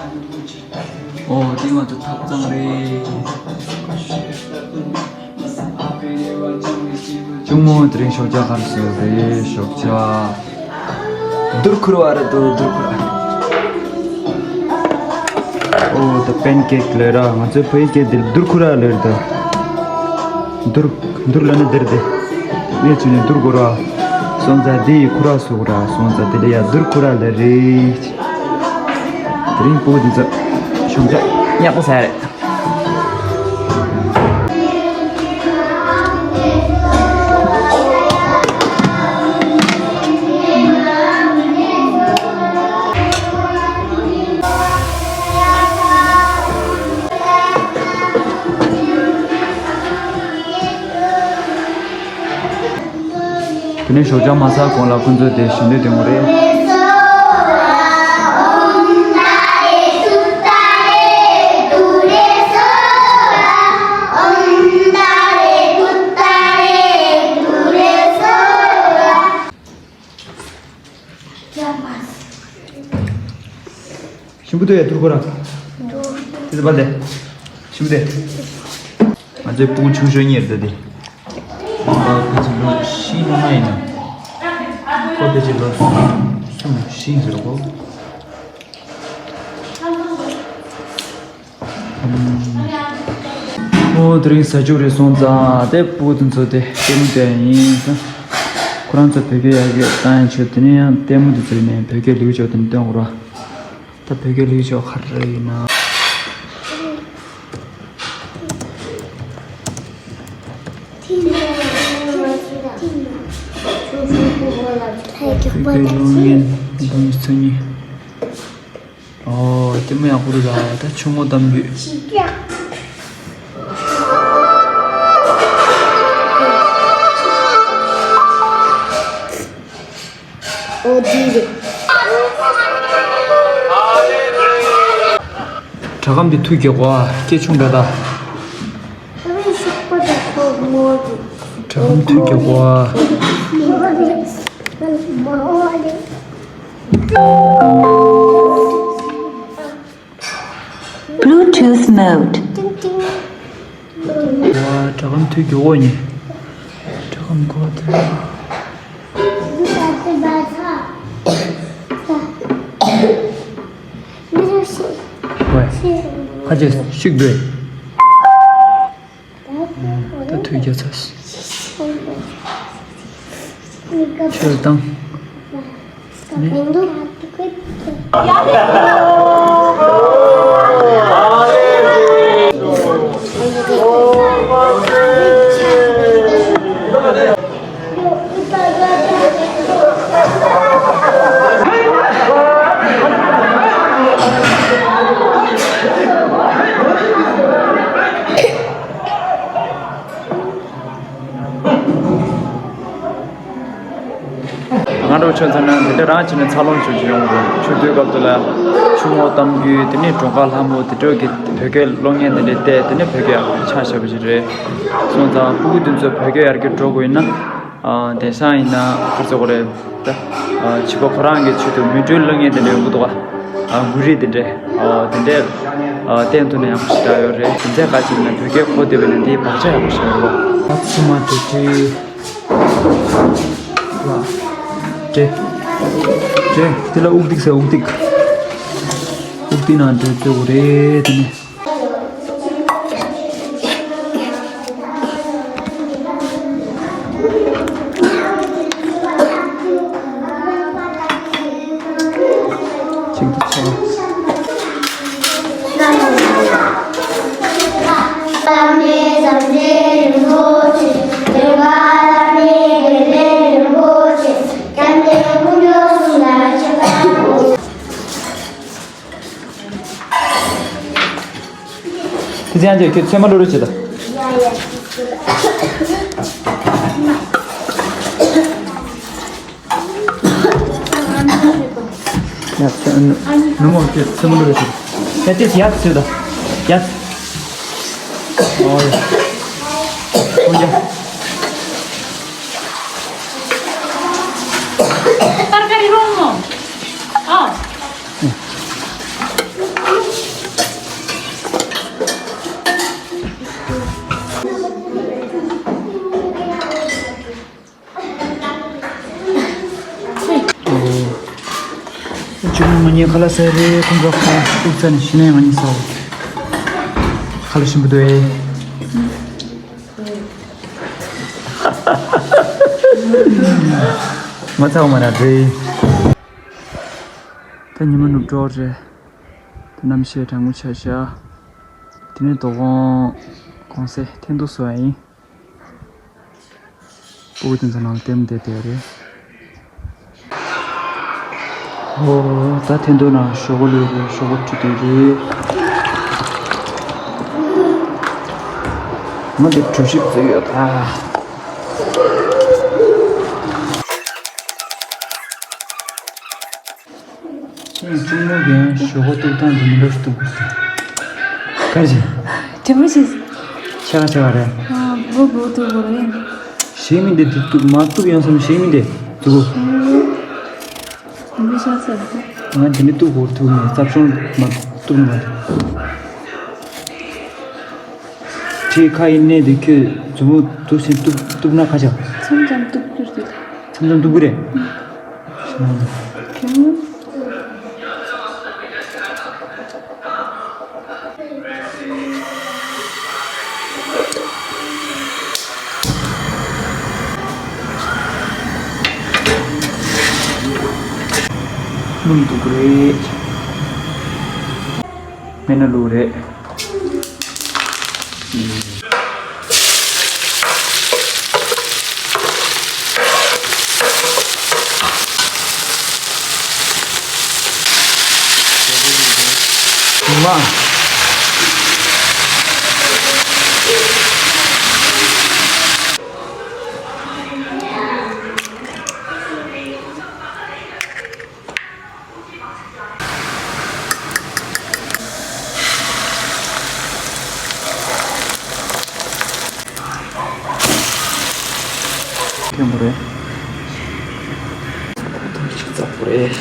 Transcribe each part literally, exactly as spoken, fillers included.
ཨོ་དེ་ང་ཚོ་ཐབ་ཚང་རེད། གཅུང་མོ་དེ་རིང་ཞོགས་ཇ་ག་རེ་བཟོས་རེད། ཞོགས་ཇ། དུར་ཁུར་བ་རེད་དོ། དུར་ཁུར་བ། ཨོ་ད་པན་ཀེག་ལོས་ར། ང་ཚོའི་པན་ཀེག་འདིར་དུར་ཁུར་བ་ལོས་རེད་དོ། དུར་དུར་ལ་ནི་འདིར་དེ་ནས་ཚུལ་ནས་དུར་ཁུར་བ། སོང་ཙང་དེ་ཡི་ཁུར་བ་སུ་ཁུར་བ། སོང་ཙང་དེ་ལ་ཡ་དུར་ཁུར་བ་ལོས་རེད། དེ་རིང་བུ་འདི་ཚོ་ཞོགས་ཇ་ཉག་པོ་ཟ་རེད། དེ་ནས་ཞོགས་ཇ་མ་ཟ་གོང་ལ་ཁོ་ཚོས་དེ་ཞལ་འདོན་འདོན་གྱི་རེད། ཞིམ་པོ་འདུག་ཡ། དུར་ཁུར་བ། དེ་ཚོ་བ་དེ། ཞིམ་པོ་དེ། ང་ཚོའི་སྤུ་གུ་ཆུང་ཤོས་གཉིས་རེད་ད་དེ། ཨ་ཕལ་ཆེར་ལོ་བཞི་ལྔ་ཡིན་ན། ཁོ་ཕལ་ཆེར་ལོ་གསུམ་བཞི་ཟེར་གོ། ཨོ་དེ་རིང་ཟ་རྒྱུ་རེད། སོང་ཙང་དེ་སྤུ་གུ་དེ་ཚོ་དེ་ལྟད་མོ་བལྟ་ཡ་ཡིན། ཁོ་རང་ཚོ་བོད་སྐད་ཡར་རྒྱས་བཏང་ཡ་ཆེད་དུ། དེ་ནས་ཡང་ལྟད་མོ་དེ་ཚོ་ནས་བོད་སྐད་ལེགས་ཆོག་དེ་ནས་སྟོན་དགོས་ར། ད་བོད་སྐད་ལེགས་ཆོག་ག་རེ་ཡིན་ན། བོད་སྐད་གློག་བརྙན་འདོན་མཁན་ཚོ་གཉིས། ཨོ་ལྟད་མོ་ཡག་པོ་འདུག་ད། ད་ཆུ་ངོགས་གཏམ་རྒྱུད། ཨོ་དེ་རེད། དྲ་སྒམ་དེ་ཐུག་རྒྱག་གོ། སྐད་ཆུང་འདྲ་ད། དྲ་སྒམ་ཐུག་རྒྱག་གོ། Bluetooth mode. ཝ། དྲ་སྒམ་ཐུག་རྒྱག་གོ་ནི། དྲ་སྒམ་གོ་ད། ཝེ། ཁ་ཅིག་ཤིག་འདུག་ད་ཐུག་རྒྱག་ཚར། ཁྱོད་བཏང་། ནི། སྔ་དྲོ་ཆུ་མཚོན་ན་འདི་འདྲ་རང་བྱས་ནས་འཚར་ལོངས་བྱུང་བྱུང་ཡོང་རུང་། ཆུ་དུས་སྐབས་དེ་ལ་ཆུ་ངོགས་གཏམ་རྒྱུད། དེ་ནས་གྲོང་ཁ་ལྷ་མོ་དེ་འདྲ་གི་བོད་སྐད་གློག་བརྙན་དེ་འདྲ་བལྟས། དེ་ནས་བོད་སྐད་ཡག་པོ་ཆགས་བཞག་པ་ཞིག་རེད། སོང་ཙང་སྤུ་གུ་དེ་ཚོ་བོད་སྐད་ཡར་རྒྱས་འགྲོ་དགོས་ཡིན་ན། ཨ། དེང་སང་ཡིན་ན་ག་རེ་ཟེར་དགོས་རེད། ད། ཨ། བྱིས་པ་ཁོ་རང་གི་ཆེད་དུ་མི་འགྲོའི་གློག་བརྙན་དེ་འདྲ་ཡོང་གི་འདུག་ག་ཨ། མགུར་རིས་དེ་འདྲ། ཨ། དེ་འདྲ། ཨ། བསྟན་ཐུབ་ན་ཡག་པོ་ཞེ་དྲག་ཡོད་རེད། དེ་ཚོའི་ཁ་ཅིག་ནས་བོད་སྐད་གོ་བདེ་བ་ནས་འདིའི་བག་ཆགས་ཡག་པོ་ཞིག་ཡོད་རེད། ཨ་ཚུ་མ་དེ་དེ། ལ། དེ། དེ། དེ་ལ་དབུགས་ཐིག་ཟེར། དབུགས་ཐིག་དབུགས་ཐིག་ནང་དེ་བཙོས་དགོས་རེད། དེ་ནས། གཅིག་ཏུ་ཆགས། དེ་ཚེ་ཡང་ཁྱོད་ཚོད་མ་ལོ་རུ་བྱེད་དང་། ཡ། ཡ། ཚོད་མ་ལོ་རུ་བྱེད་དང་། ཡ། དེ་ཡ་ཚོད་དང་། ཡ། ཨོ་ཡ། ཨོ་ཡ། ཏར་ཀ་རི་རོང་མོ། ཨ། ངས་ཁ་ལག་ཟས་རེད། ཁོང་ཚོ་ཁ་ལག་ཟས་ནས་ཤི་ནས་ང་གཉིས་ཟ། ཁ་ལག་ཞིམ་པོ་འདུག་ཨེ། མ་ཚ་བ་མ་ར་རེད། ད་ཉི་མ་ནུབ་གྲོགས་རེད། ད་གནམ་གཤིས་གྲང་མོ་ཆགས་ཤག་དེ་ནས་དོ་དགོང་གུང་སེང་འཐེན་ཐུག་བཟོ་ཡ་ཡིན། སྤུ་གུ་དེ་ཚོ་ནང་ལ་ལྟད་མོ་བལྟས་བསྡད་རེད། ཨོ་ད་འཐེན་ཐུག་ནང་ཞོགས་པ་ལུས་རེད། ཞོགས་པ་བཀྲུས་བསྡད་རེད། ང་འདི་གྲོ་ཞིབ་བཟོས་ཡོད་ད། ཁྱེད་གཅུང་མོ་གིས་ཞོགས་པ་གཏུབ་སྟངས་དེ་མི་འདྲ་ཞིག་གཏུབ་དགོས་ཟེར། ག་རེ་བྱས། དྲི་མ་ཞིག་ཆེ་བ་ཆེ་བ་རེད། ཨ་བུ་བུ་གཏུབ་དགོས་རེད། ཞིག་མི་འདི་དེ་གཏུབ་མ་གཏུབ་ཡོང་བསམ། ཞིག་མི་འདི་གཏུབ་དགོས། མི་ཤ་ཚ་རེད། ང་དེ་འདྲ་གཏུབ་དགོས་ཐུག་ནས་རྩབ་ཤོང་མ་གཏུབ་ན་མ་གཏུབ། ཁྱེད་ཁ་ཡིན་ནས་དེ་ཁྱོད་མཛུབ་མོ་གཏུབ་ཟིན། གཏུབ་གཏུབ་ན་ཁ་ཆག་མཚམས་མཚམས་གཏུབ་རྒྱུ་རེད། མཚམས་མཚམས་གཏུབ་ཀྱི་རེད། ཁྱོད། སྣུམ་གཏུབ་ཀྱི་རེད། སྨན་སྣ་བླུགས་རེད། མ། ཁེངས་པོ་རེད། ཐུག་ཅིག་ཙག་པོ་རེད།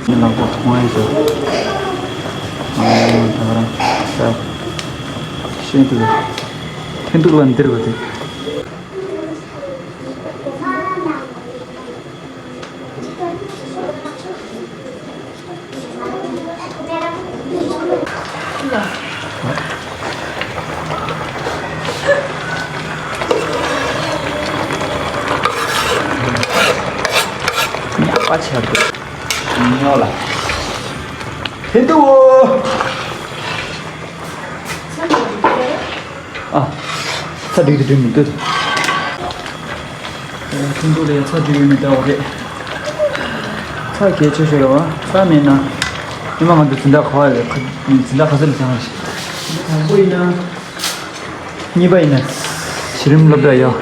ངའི་ལག་པ་མཐོང་ཡས་བྱུང་། ཨ་ད་ག་རང་ས་ཤེས་འདུག་འཐེན་ཐུག་ལ་འདིར་བ་དེ། ཉག་པ་ཆགས་འདུག་ཉོ་ལ། འཐེན་ཐུག་འོ། ཨ། ཚ་འགྲིག་འགྲིག་མི་འདུག་འཐེན་ཐུག་ལ་ཡ་ཚ་འགྲིག་ཡོད་མི་འདྲ་བ་རེད། ཚ་གལ་ཆེ་ཤོས་རེད་བ། ཚ་མེད་ན། ཉི་མ་ང་ཚོ་འཛིན་གྲྭ་ག་པར་རེད། ག་འཛིན་གྲྭ་ག་ཚོད་ལ་སྦྱངས་རེད། དང་པོ་ཡིན་ན། གཉིས་པ་ཡིན་ན། གཞི་རིམ་སློབ་གྲྭ་ཡོད།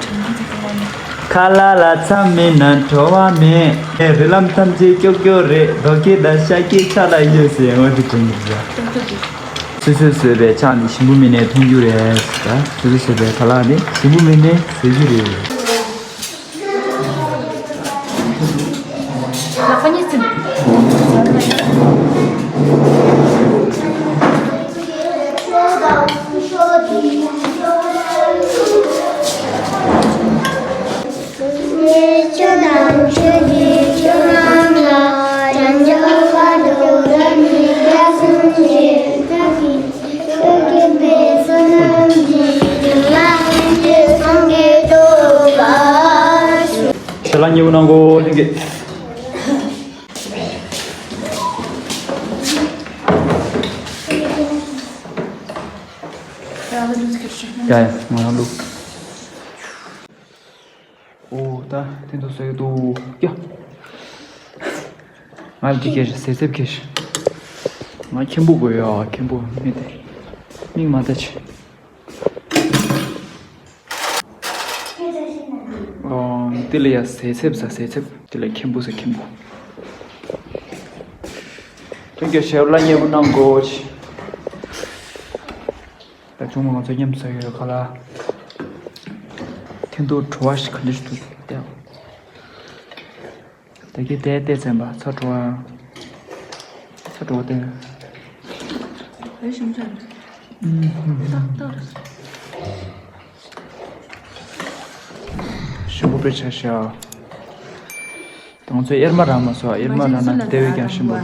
ཁ་ལག་ལ་མཚམས་མེད་ན་བྲོ་བ་མེད། རི་ལམ་ཐམས་ཅད་ཀྱོག་ཀྱོག་རེད། རྡོ་སྐས་དང་ཤ་སྐས་ཆ་ལ་ཡོད་ཟེར། འོ་དེ་དྲན་གྱི་འདུག་སོ་སོས་བཟོས་པའི་ཕྱག་འདི་ཞིམ་པོ་མིན་ནའི་འཐུང་རྒྱུ་རེད། ད་སོ་སོས་བཟོས་པའི་ཁ་ལག་འདི་ཞིམ་པོ་མིན་ནའི་ཟ་རྒྱུ་རེད། ལག་པ་གཉིས་ཟིན། ཞལ་ལག་མཉེས་པོ་གནང་གོ་ལྷན་རྒྱས། ཡ་ཡ་ང་རང་བླུག་ཨོ་ད་དེ་ཚོ་ཟེར་གི་འདུག་ཀྱ། ང་འདི་སྐད་ཟས་ཚེབ་སྐད། ང་མཁན་པོ་དགོས་ཡ། མཁན་པོ་མི་དེ་མིག་མ་ལྟ་ཆེ། ཨོ་དེ་ལ་ཡ་ཟས་ཚེབ་ཟ། ཟས་ཚེབ་དེ་ལ་མཁན་པོ་ཟ། མཁན་པོ། ཐུགས་རྗེ་ཆེ། ལག་མཉེས་པོ་གནང་གོ་ཆེ། ད་ཆུང་མ་ང་ཚོ་མཉམ་དུ་ཟ་གི་ཡོད་ཁ་ལག་འཐེན་ཐུག་བྲོ་བ་ཞིག་ག་འདྲ་ཞིག་འདུག་བལྟས། ད་གི་དེ་བལྟས་ཚན་པ་ཚ་བྲོ་བ། ཚ་བྲོ་བ་དེ། ཞིམ་ཆགས། ཏག་ཏག་ཞིམ་པོ་དཔེ་ཆ་ཤ། ང་ཚོས་གཡེར་མ་རག་མ་སོང་། གཡེར་མ་རག་ན་དེ་བས་ཀྱང་ཞིམ་པོ།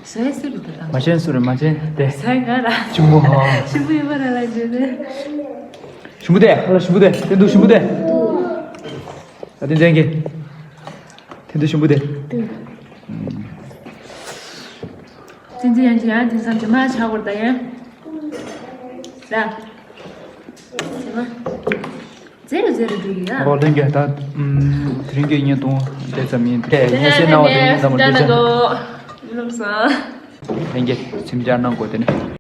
ཟས་སུ་རེད་དང་། མ་བྱན་སུ་རེད། མ་བྱན་དེ། ཟས་ང་ར། ཞིམ་པོ་ཧ། ཞིམ་པོ་ཡོད་པ་ར་ལ་འདྲེ་ནས། ཞིམ་པོ་དེ། ཧ་ལ་ཞིམ་པོ་དེ། དེ་འདུག་ཞིམ་པོ་དེ། ད་དེ་འཛེང་གི། དེ་འདུག་ཞིམ་པོ་དེ། ཙི་ཙི་ཡང་ཅི་ཡང་དེང་སང་ཇི་མ་ཆགས་པར་ད་ཡང་། ར། ཇི་མ། ཛེ་རུ་ཛེ་རུ་འགྲོ་གི་ཡ། ཨོ་ལེན་གྱི་ད། དེ་རིང་གི་བརྙན་ཐུང་དེ་ཙམ་ཡིན། དེ་ཉན་སེ་གནང་བ་དེ་ཡིན་ཙམ་པ་དེ་ཙམ། ལེན་གྱི་སེམས་ཅན་གནང་དགོས་དེ་ནི།